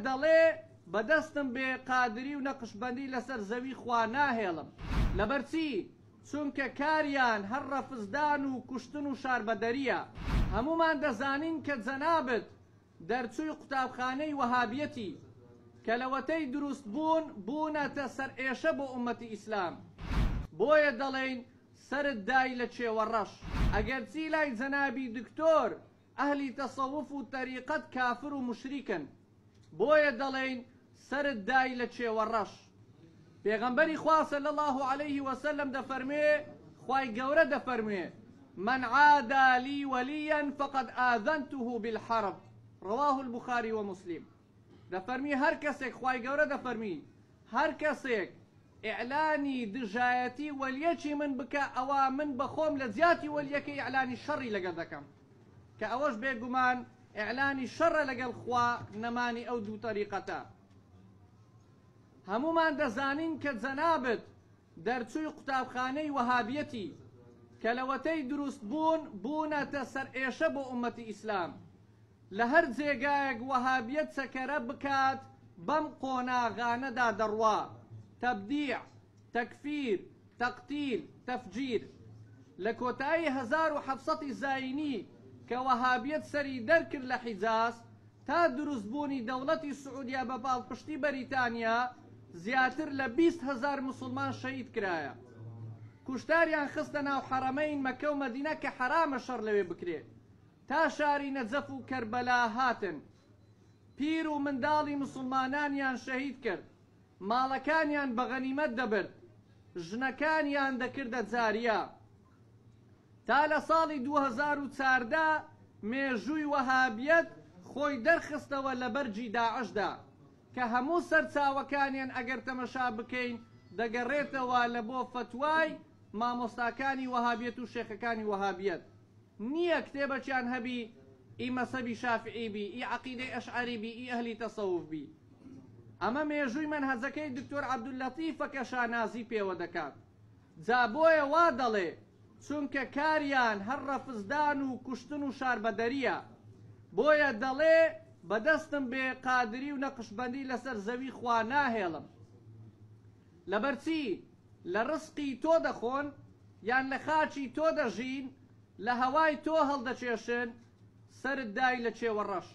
دەڵێ بەدەستم بێ قادری و نەقشبەندی لەسەر زەوی خوا ناهێڵم. لەبەرچی؟ چونکە کاریان هەر ڕەفزدان و کوشتن و شاربەدەریە. هەموومان دەزانین کە جەنابت دەرچووی قوتابخانەی وەهابیەتی کە لەوەتەی دروست بوون بوونەتە سەرئێشە بۆ ئوممەتی ئیسلام. بۆیە دەڵێین سەرت دای لە کێوە ڕەش. ئەگەرچی لای جەنابی دکتۆر ئەهلی تەسەوف و تەریقەت کافر و موشریکن بۆیە دەڵێین سەرت دای لە کێوە ڕەش. پێغەمبەری خوا صلی اللە علیه وسلم دەفەرموێ خوای گەورە دەفەرموێ من عادی لی ولیا فقد آذنته بالحرب رواه البخاری ومسلم دەفەرمی هەر کەسێک خوای گەورە دەفەرمی هەر کەسێک ئیعلانی دژایەتی وەلیەکی من بکا ئەوا من بەخۆم لە جیاتی وەلیەکەی ئیعلانی شەڕی لەگەڵ دەکەم کە ئەوەش بێگومان ئیعلانی شەڕە لەگەڵ خوا نەمانی ئەو دوو تەریقەتە هەموومان دەزانین کە جەنابت دەرچووی قوتابخانەی وەهابیەتی کە لەوەتەی دروست بوون بوونەتە سەرئێشە بۆ ئومەتی ئیسلام لە هەر جێگایەک وەهابیەت چەکەرە بکات بەم قۆناغانەدا دەڕوا، تەبدیع، تەکفیر، تەقتیل، تەفجیر. لە کۆتایی 1700 ی زایینی کە وەهابیەت سەری دەرکرد لە حیجاز تا دروست بوونی دەوڵەتی سعودیا بە پاڵپشتی بەریتانیا زیاتر لە 20 هەزار موسڵمان شەهید کرایە. کوشتاریان خستە ناو حەرەمەین مەکە و مەدینە کە حەرامە شەڕ لەوێ بکرێ. تا شاری نەجەف و کەربەلا هاتن پیر و منداڵی موسڵمانانیان شەهید کرد، ماڵەکانیان بە غەنیمەت دەبرد، ژنەکانیان دەکردە جاریە. تا لە ساڵی 2014 مێژووی وەهابیەت خۆی دەرخستەوە لە بەرگی داعشدا، کە هەموو سەرچاوەکانیان ئەگەر تەمەشا بکەین دەگەڕێتەوە لە بۆ فەتوای مامۆستاکانی وەهابیەت و شێخەکانی وەهابیەت. نیە کتێبەکیان هەبی ئی مەسەبی شافعی بی ئی عەقیدەی ئەشعەری بی ئی ئەهلی تەسەوف بی ئەمە مێژووی مەنهەجەکەی دکتۆر عەبدوللەتیفە کە شانازی پێوە دەکات جا بۆیە وا دەڵێ چونکە کاریان هەر ڕەفزدان و کوشتن و شاربەدەریە بۆیە دەڵێ بەدەستم بێ قادری و نەقشبەندی لەسەر زەوی خوا ناهێڵم لەبەرچی لە ڕزقی تۆ دەخۆن یان لە خاکی تۆ دەژین، لە هەوای تۆ هەڵدەکێشن، سەرت دای لە کێوە ڕەش.